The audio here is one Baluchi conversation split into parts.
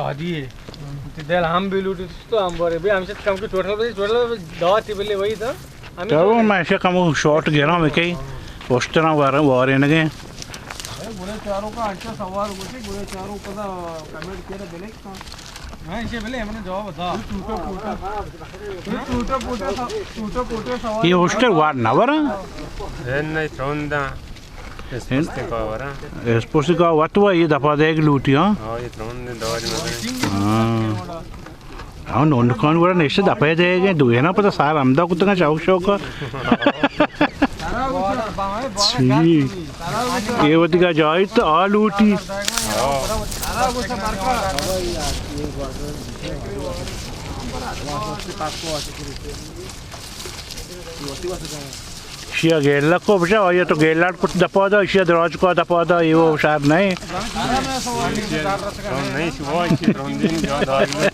عادی ہے۔ تی دل ہم بھی لوٹی تو ہم بارے بھی ہم سے کم کے ٹوٹل بھی، ٹوٹل دعوت بلے وہی تھا۔ ہمیں تو میں سے کم شارٹ گرا میں کئی پوسٹر وارے وارے نگے۔ گڑے چاروں کا اچھا سوال ہوتے، گڑے چاروں کا کمنٹ کیا بلے۔ ہاں، اسے بلے ہم نے جواب دا۔ ٹوٹا پھوٹا۔ ٹوٹا پھوٹا سو-، ٹوٹا پھوٹا سوال۔ یہ ہوسٹل وار نہ ورا؟ اے نہیں، تروندا۔ اسپوستی کا ورا؟ اسپوستی کا وت وا یہ دفعہ دیگ لوٹی، ہاں؟ ہاں، یہ تروندا دور میں۔ ہاں۔ ہاں، نون کان ورا نشتے دفعہ دیگ، دو ہے نا پتہ سار ہمدا کتنا شوق شوق۔ چھی۔ اے وتی کا جائی تو آ لوٹی۔ شیا گیلا کو بچا، آیا تو گیلا کت دپا دا، شیا دراج کو دپا دا، یہ وہ شہر نہیں۔ نہیں، شما اسی رندین جا داری۔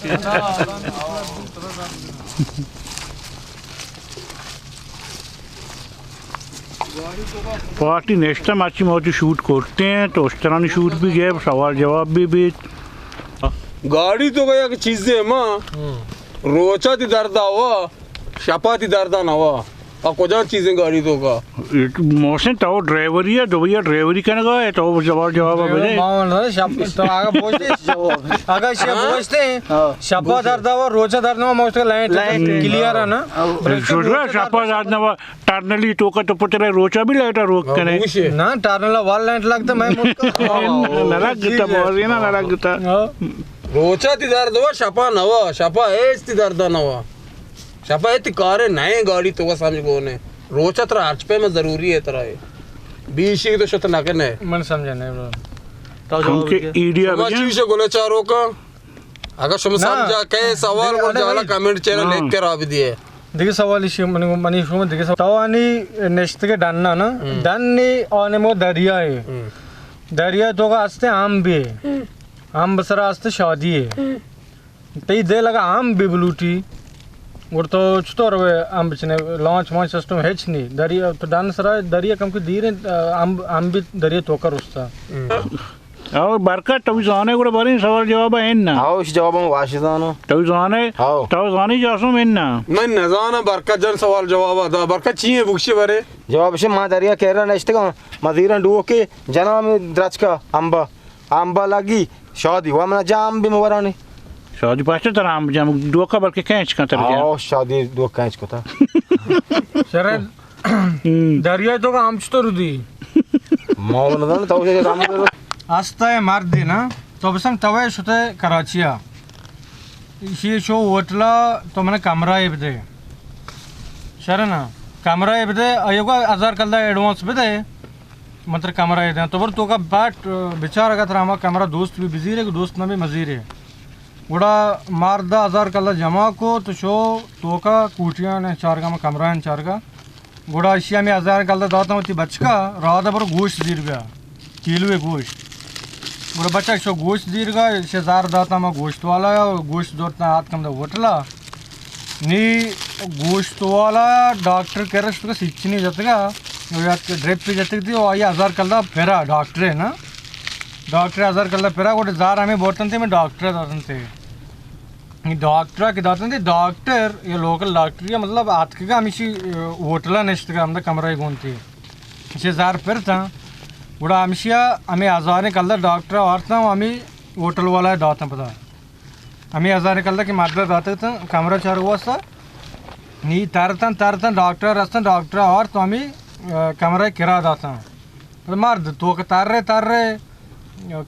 پارٹی نشتہ مرچی ما وتی شوٹ کرتے ہیں، تو اشترانی شوٹ بھی گئے، سوال جواب بھی بیت۔ گاڑی تو گیا کہ چیزیں ما روچا تی درد آوا، شپا تی درد نوا۔ پا کجا چیزیں گاڑی تو کا؟ محسن تو ڈرائیوری ہے، دبئی ڈرائیوری کنگا ہے، تو سوال جواب بدے۔ ما من شپ تو آگا بوجھتے، آگا شپ بوجھتے، شپا درد آوا، روچا درد نوا، موسٹ لائٹ کلیئر ہے نا؟ شپا درد نوا، ٹرنلی تو کا تو پترے روچا بھی لائٹ روک کنے۔ نا، ٹرنل وال لائٹ لگتا، میں ملک نہ لگتا، بوزی نا، نہ لگتا۔ روچا تی درد ہوا، شپا نوا، شپا ایس تی درد نوا۔ شپا ایت کارے نئے گاڑی تو سمجھ گونے۔ روچا ترا ہرچ پہ میں ضروری ہے ترا ہے۔ بیشی تو شت نہ کنے۔ من سمجھا نہیں برو۔ تو کیونکہ ایڈیا شما بجن۔ چیز گلے چارو کا۔ اگر شما نہ۔ سمجھا کہ سوال کو ارے جالا بھائی۔ کمنٹ چینل ہاں۔ لکھ کر آ بھی دیے۔ دیگه سوال ایشی منی، منی شما دیگه سوال۔ توانی نشتگه ڈن نا؟ ہم۔ ڈن نی آنے مو دریا ہے۔ ہم۔ دریا تو کا ہستے ہم بھی ہے۔ ہم۔ ہم بسرا ہستے شادی ہے۔ ہم۔ تئی دل اگا ہم بھی بلوٹی، گڑ تو چطور وے ہم بچنے؟ لانچ مانچ سسٹم ہچ نہیں۔ دریا تو ڈن سرا دریا کم کی دیریں، ہم، ہم بھی دریا تو کا رستا۔ ہم۔ اور برکت، تو زانے گڑا باریں سوال جواب ہے نا؟ ہاؤ، اس جواب ہم واشی زانو۔ تو زانے؟ ہاؤ۔ تو زانی جاسم ہے نا؟ من نزانا برکت جان سوال جواب دا۔ برکت چی ہے بکشے برے؟ جواب شے ما دریا کہرا نشتگا، مزیرن ڈوکے جنام درچکا امبا۔ امبا لگی شادی و منا جام بی مورانی۔ شادی پاچے ترا ہم جام ڈوکا بلکہ کینچ کن تر جام۔ آو، شادی ڈوکا کینچ کتا۔ شرد۔ ہم۔ دریا تو کا ہم چطور دی؟ ما نزان تو کہ ہم۔ استا ہے مرد نا، تو بسن توے شتے کراچیا۔ ایشی شو ہوٹلا تو منا کمرہ بدے۔ شرنا، کمرہ بدے، ایوگا ہزار کلدار ایڈوانس بدے۔ من ترا کمرہ ء دیاں۔ تو بر توکا بیٹ، بچار اگاں ترا ہما کمرہ دوست بی بزیرے کہ دوست نہ بی مزیرے۔ گڑا مار دہ ہزار کلدار جمع کو تو شو توکا کوٹیاں نے چارگا، ہما کمرہ نے چارگا۔ گڑا اشی ہمیں ہزار کلدار داتاں وتی بچکا، راہ دہ برو گوشت زیر بیا۔ کیلوے گوشت۔ گڑا بچک شو گوشت زیرگا، اشی زار داتاں ہما گوشت والا، گوشت زورتاں آتکاں دہ ہوٹلا۔ نی گوشت والا ڈاکٹر کرا شتگا، سچنی جتگا، و یک ڈرپ جتگ دی، و آئی ہزار کلدار پھرا ڈاکٹر ہے نا۔ ڈاکٹر ہزار کلدار پھرا، گوٹے زار ہمیں بورتن تے، میں ڈاکٹر داتن تے۔ نی ڈاکٹر کہ داتن تے، ڈاکٹر، یہ لوکل ڈاکٹر، یہ مطلب آتکگا ہمیشی، اه، ہوٹلا نشتگا، ہمدا کمرہ گون تے۔ اسے زار پھرتا، گڑا ہمشیا ہمیں ہزاریں کلدار ڈاکٹر آورتا، و ہمیں ہوٹل والا داتن پدا۔ ہمے ہزار کلدار کہ مردے داتگ تاں کمرہ چارگ واسطہ۔ نی ترتاں، ترتاں ڈاکٹر رستاں، ڈاکٹر آورت تو ہمے، اه، کمرہ کرا داتاں۔ مرد تو کہ ترے، ترے،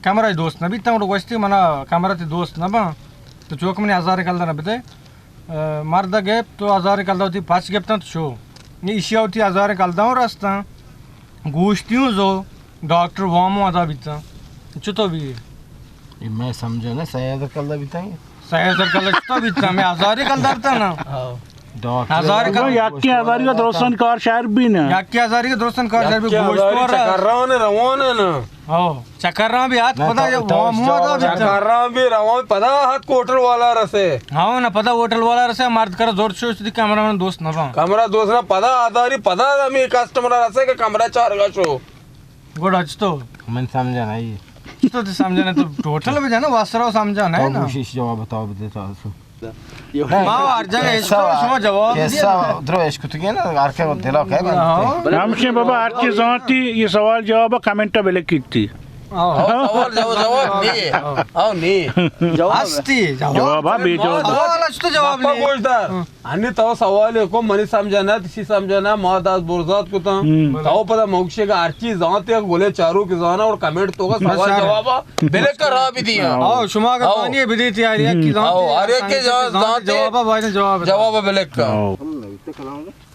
کمرہ دوست نہ بیتاں، گڑا گوشتی منا کمرہ تی دوست نہ باں۔ تو چوک منی ہزار کلدار نہ بدے۔ اه، مرد گپت تو ہزار کلدار وتی پچ گپتاں تو شو۔ نی ایشی وتی ہزار کلدار رستاں۔ گوشتیوں زو ڈاکٹر وامو ادا بیتاں۔ چطور بی؟ اے میں سمجھا نہ، سئے ہزار کلدار بیتاں۔ سئے ہزار کلدار چطور بیتاں؟ میں ہزاری کلدار بیتاں نا۔ ہاں۔ ڈاکٹر ہزار کلدار۔ یکی ہزاری کا درستن کار شر بی نا۔ یکی ہزاری کا درستن کار شر بی، یکی گوشت ہزاری تو را۔ چکران روان ہے نا۔ ہاں۔ چکران بی ہاتھ نہ، پدا تو، تو وامو ادا بیتاں۔ چکران بی روان پدا ہاتھ ہوٹل والا رسے۔ ہاں نا، پدا ہوٹل والا رسے، مرد کرا زور شوش دی کمرہ من دوست نہ باں۔ کمرہ دوست نہ، پدا ہزاری، پدا ہمیں کسٹمر رسے کہ کمرہ چارگا شو۔ گڑا چطور؟ من سمجھا نہ یہ۔ تو سمجھانا، تو ٹوٹل بجانا، واسرا سمجھانا ہے تو نا۔ کوشش جواب بتاؤ، بدے تو۔ ما ہر جگہ عشق، شما جواب دیا۔ درو عشق تو گیا نا، ہر کے دلا کہ ہمشے بابا، ہر چیز زانتی، یہ سوال جواب کمنٹ بلکیتی۔ ہاں۔ ہاں، سوال جواب، جواب نہیں۔ ہاں، نہیں۔ ہستی جواب۔ جواب، ہاں، بے جواب۔ سوال اچ تو جواب نہیں۔ گوشدار۔ ہاں۔ ہنی تو سوال کو منی سمجھا نہ، تسی سمجھا نہ، ما دست برزات کتا۔ ہم۔ تو پدا موکشے کا ہر چیز زانتے، گلے چارو کی زانا اور کمنٹ تو کا سوال جوابا بلک کا راہ بھی دیا۔ ہاں۔ آؤ، شما کا پانی بھی دی تیاری ہے، کی زانتے، ہر ایک کے زانتے۔ جوابا، بھائی نے جواب۔ جوابا بلک کا۔ ہاں۔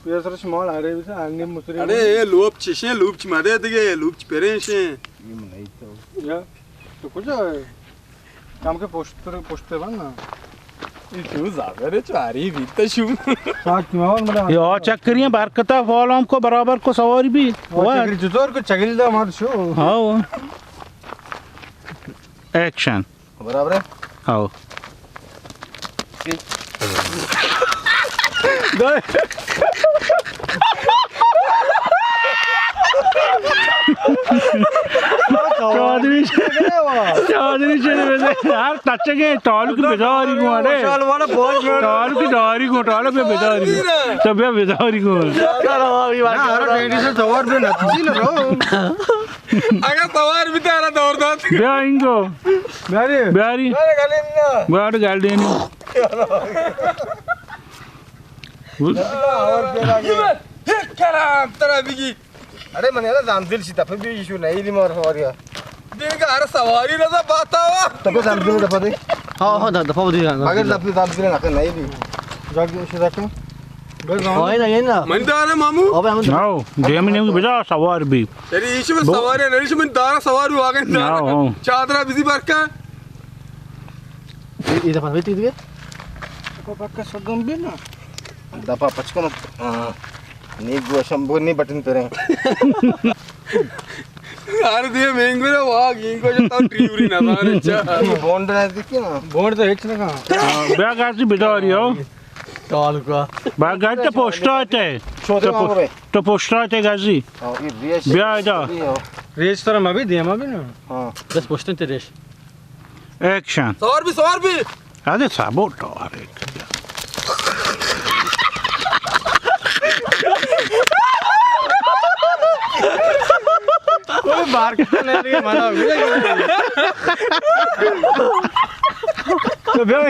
یہ سر شما آ رہے بھی تھے، آنگے مصری۔ ارے، یہ لوپ چشیں، لوپ چ مدے دیگه، لوپ چ پریں شیں۔ یا، تو کجا ہے؟ کم کے پشت، پشت پہ بند نا۔ یہ تو زیادہ رے چواری بیتا شو۔ پاک نوان بڑا۔ یا چکری ہیں، برکتا فالام کو برابر کو سواری بھی۔ او چکری چطور کو چگل دا مار شو۔ ہاں۔ ایکشن۔ برابر ہے؟ آؤ۔ چوہدری، چوہدری چلے بزے۔ ہر تچگے تعلق بداری گوڑے۔ تعلق داری گو، تعلق بداری۔ تو بیا بداری گو۔ اگر سوار بیتا را دور دات۔ بیا انگو۔ بیاری۔ بیاری۔ بیاری گل دینی۔ کرام ترا بگی۔ ارے من یار زامزل شی تپہ بی شو نہیں لی مار ہوریا۔ دین کا ہر سواری نہ باتا ہوا۔ تپہ زامزل دفعہ دے۔ ہاں، ہاں، دفعہ دے۔ مگر تپہ زامزل نہ نہیں لی۔ جاگ شدا کن۔ آئے نا، یہ نا۔ من دارا مامو۔ ابے ہم آؤ، دیم نے بجا سوار بھی۔ تیری ایشی میں سوار ہے، ایشی میں دارا سوار ہوا گئے۔ آؤ، آؤ۔ چادرا بزی برکا۔ یہ دفعہ بیٹی دیگه۔ کو پکا سدم بھی نا۔ دفعہ پچکم۔ ہاں۔ نی گوشم بو نی بٹن پریں۔ یار دے مینگو نا واگ، اینگو جو تو ٹریوری نہ دانے چا۔ بونڈ نہ دیکھی نا۔ بونڈ تو ہچ نہ کہا۔ ہاں، بیا گاسی بداری ہو۔ تعلقہ۔ با گاسی تو پوسٹا تے۔ چھوٹے تو مانگو پوس-، بے۔ تو پوسٹا تے گاسی۔ ہاں، یہ ریش۔ بیا ادا۔ ریش ترا ما بھی دے، ما بھی نا۔ ہاں۔ بس پوسٹن تے ریش۔ ایکشن۔ سوار بھی، سوار بھی۔ ادے سابو ٹوار ایک۔ کوئی بار کتنے لگے منا ہو گیا۔ تو بیا۔